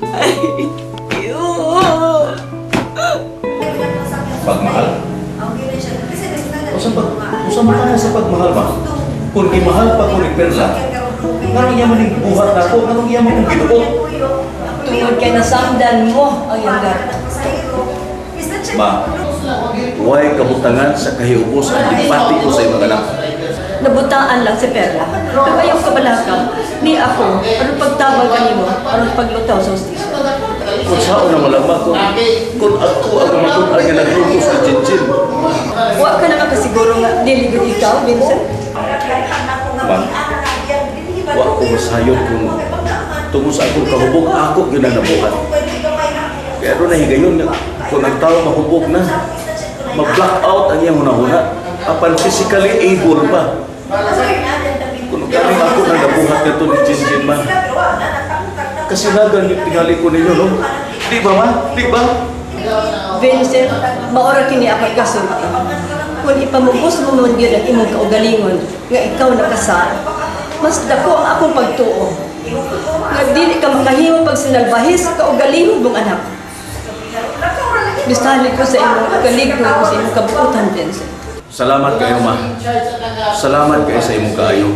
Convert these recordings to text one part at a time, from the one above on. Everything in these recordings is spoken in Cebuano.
Ay, iyo. Pagmahal? Usa man ka sa pagmahal ba? Kung gimahal pa ko ni Perla, nganong iya man ning buhat nako, nganong iya man kong giduot? Tungod kay nasamdan mo ang iyong garbo. Ma, way kabutangan sa kahiubos ang dipati ko sa imong anak. Nabutaan lang si Perla. Pero ayaw kabalaka, ni ako, aron pagtabang kanimo, aron paglutaw sa hustisya. Kung saan na malamang kung ako ang matun-an nga naglugos ni Jinjin. Wa ka na makasiguro nga dili gud ikaw, Vincent. Ma, wa ko masayod kung tungod sa akong kahubog, ako gyud ang nabuhat. Kaya doon na higayon nga, kung ang tao mahubog na, ma-black out ang iyang hunahuna, apan physically able pa. Kung galing ako nang nabuhat nito ni Jinjin, ma, kasinagan yung tingali ko ninyo, no? Di ba, ma? Di ba? Vincent, maora kini akong kasulti. Kung ipamubos mo man gyud ang imong kaugalingon nga ikaw nakasal, mas dako ang akong pagtuo. Nga dili ka makahimo pag sinalbahis kaugalingon mong anak. Bistali ko sa imong kaligno ko sa imong kabuutan, Vincent. Salamat kayo, ma. Salamat kayo sa imong kaayo.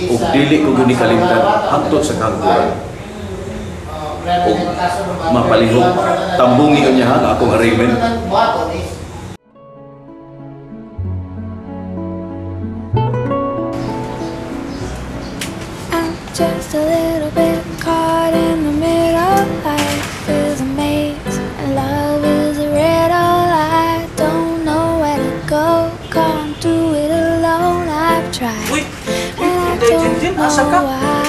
Ug dili ko gyud ni kalimtan hangtod sa kahangturan. Ug mapalihok, tambungi niya ha ang akong arrangement. I'm just a little bit caught in the middle. Life is a maze and love is a riddle. I don't know where to go, can't do it alone. I've tried, Uy! Uy, and I Inday don't Jinjin, know asa ka? why.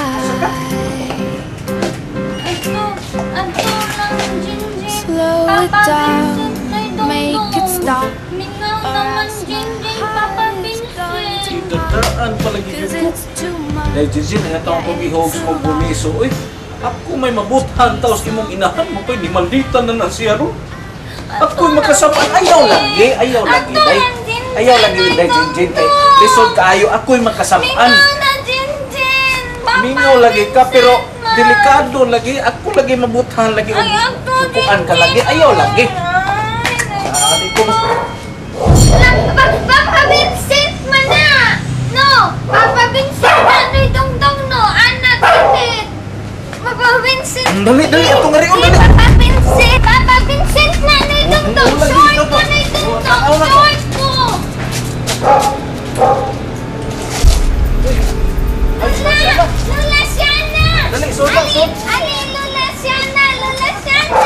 Ato lang, Jinjin. Slow it Papa down, Vincent, ay make it dongdong. stop. Mingaw Or naman, else my Jinjin, Papa heart is going Vincent. to Idadaan palagi 'Cause yun ko. it's too much. Dahil Jinjin, ang taong kong ihogs mo bumiso. Uy, ako may mabuthan taos imong inahan mo ko'y nimalitan na na siya ro. Ako'y makasama. Ayaw lagi, Ato day. lang, Jinjin, Ayaw lagi, ay day, Jinjin. Kay dongdong. lisod kaayo, ako'y makasamaan. Mingaw na, Jinjin. Papa Mingaw lagi ka, pero Vincent, man. delikado lagi. Ako lagi mabuthan lagi. Ay, ato, Upuan ka Jinjin. lagi. Ayaw lagi. Ay, Sabi ko, mas Papa Vincent man na! No! Papa Vincent na no'y dongdong no! Anak, ulit! Papa Vincent! Dali, dali, ato nga rin, Si dali. Papa Vincent! Papa Vincent na no'y dongdong! Oh, lagi, Short ito ko pa. no'y dongdong! Tanaw na ko. Short ko! Lola! Lola Siana! Dali, suot lang, Ali! suot. Ali! Lola Siana! Lola Siana!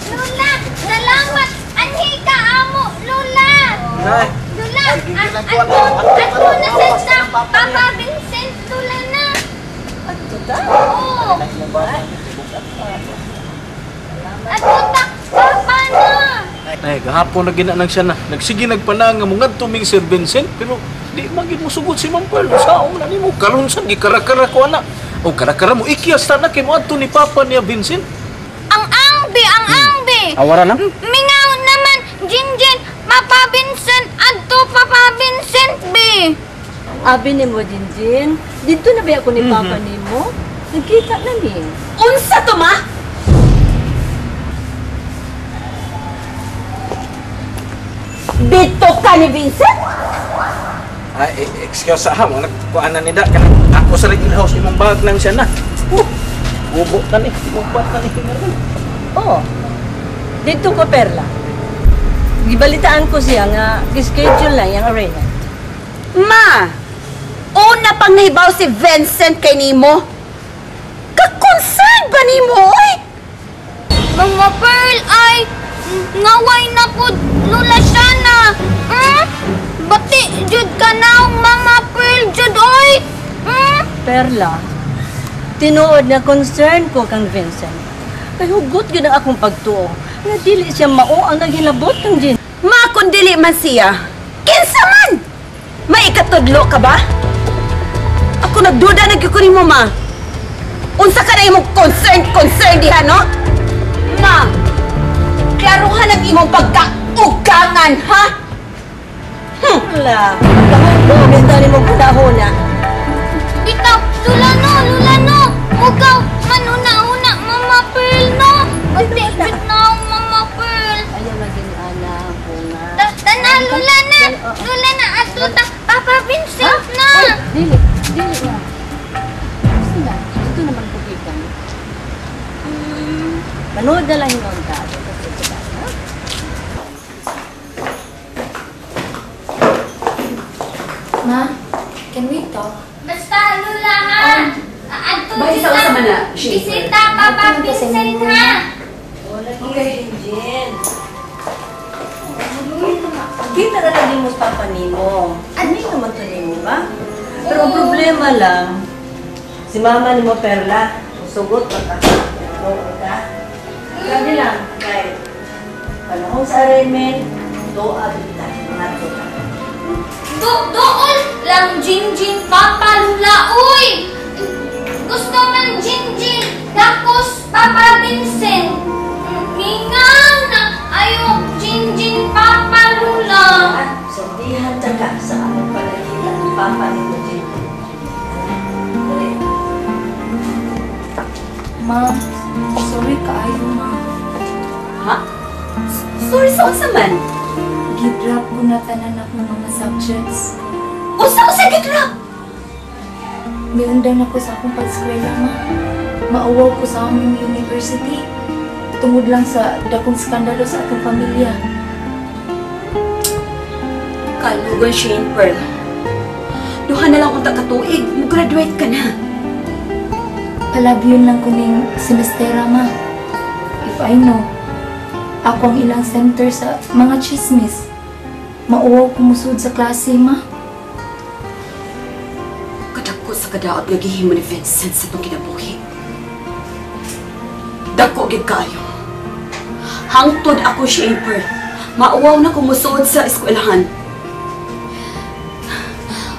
Lola! Salamat! Anhi ka amo! Lola! Nay. Lola! Sige, ginagawa Ato! na. Ato, Ato na ato, sa ato, papa Papa niya. Vincent! Lola na! Ato ta? Oo! Ato ta! Papa na! Ay, gahapon na ginanang siya na. Nagsige nagpanang nga mo ngadto ming Sir Vincent, pero di man gid mo sugot si Ma'am Pearl. Saong na nimo karon sa gikarakara ko ana. O karakara mo ikyas ta na kay mo adto ni Papa niya Vincent. Ang angbi! Ang angbi! Awara lang. Mingaw naman! Jinjin! Papa Vincent! Adto Papa Vincent be! Abi nimo, Jinjin, dito na ba ako ni Papa nimo? Nagkita na ni. Unsa to, ma? Dito ka ni Vincent? Ay, excuse ha, mo nagkuan na nida kanang ako sa regular house imong bag lang siya na. Gubo ta ni, gubat ta ni hingaron. Oo. Dito ko, Perla. Gibalitaan ko siya nga schedule na yung arraignment. Ma, una pang nahibaw si Vincent kay nimo. Ka-concern ba nimo, oy? Mga Pearl ay ngaway na po Lola Siana. Bati jud ka na Mama Pearl jud oy. Perla, tinuod na concern ko kang Vincent. Kay hugot gyud ang akong pagtuo nga dili siya mao ang naghilabot kang Jin. Ma, kung dili man siya, kinsa man? May ikatudlo ka ba? Ako nagduda na gyud ko nimo, ma. Unsa ka na imong concern diha, no? Ma, klaruhan ang imong pagkaugangan, ha? Perla, pagkahugom ito ni mong panahon na. Bitaw, Lola no, Lola no. Mugaw man una-una. Dili, dili na. Gusto na, dito naman ko gikan. Manood na lang yun ta. Ma, can we talk? Basta, Lula, ha? Adto Bahay sa usa man na, Shane. Bisita, Papa Vincent, ha? Okay, Jen. Kita na lang mo sa papa nimo. Ano naman to nimo ba? Pero ang problema lang, si mama nimo Perla, sugot pa ka. Oo ka. Grabe lang, kay panahon sa arraignment, doa kita, mga tuta. Dool lang Jinjin, Papa Lula, uy! Gusto man Jinjin, dakos Papa Vincent. Mingaw na ayo Jinjin, Papa Lula. Sandihan ta ka sa among panagita ni Papa nimo Jinjin. Dali. Ma, sorry kaayo, ma. Ha? Sorry sa unsa man? Gidrap ko na tanan akong mga subjects. Unsa gidrap? Miundang ako sa akong pag-eskwela, ma. Mauwaw ko sa among university. Tungod lang sa dakong skandalo sa atong pamilya. Kalugan, Shane Pearl. Duha na lang unta ka tuig, mo-graduate ka na. Palabyon lang ko ning semestera, ma. If I know, ako ang ilang center sa mga chismis. Mauwaw ko musud sa klase, ma. Kadako sa kadaot nga gihimo ni Vincent sa itong kinabuhi. Dako gid kaayo. Hangtod ako, Shane Pearl. Mauwaw na ko musuod sa eskwelahan.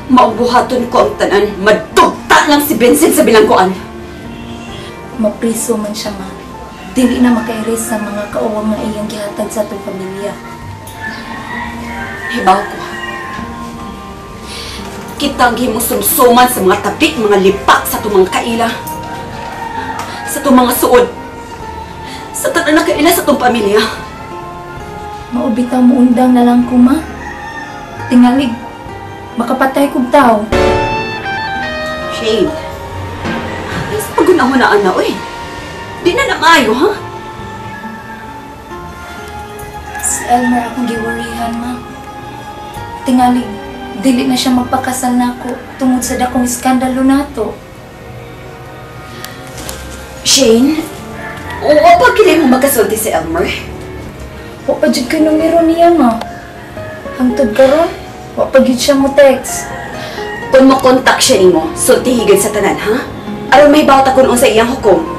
Maubuhaton ko ang tanan. Madugta lang si Vincent sa bilangguan. Mapriso man siya, ma. Dili na makairis sa mga kauwang nga iyang gihatag sa atong pamilya. Hibaw ko. Kitang gimusumsuman sa mga tabi, mga lipak sa itong mga kaila. Sa itong mga suod. Sa tanan na kaila sa itong pamilya. Maubitaw mo undang na lang ko, ma. Tingalig, makapatay kog tao. Shane, ay sa pagunahon na ana, oy. Di na namayo, ha? Si Elmer akong giwarihan, ma. Tingalig, dili na siya magpakasal nako tungod sa dakong iskandalo nato. Shane, oo pa kili mo magkasulti si Elmer? Wa pa jud kay numero niya, ma. Hangtod karon, wa pa gyud siya mo text. Kung mo-contact siya nimo, sultihigan sa tanan, ha? Aron may bawta kun unsa iyang hukom.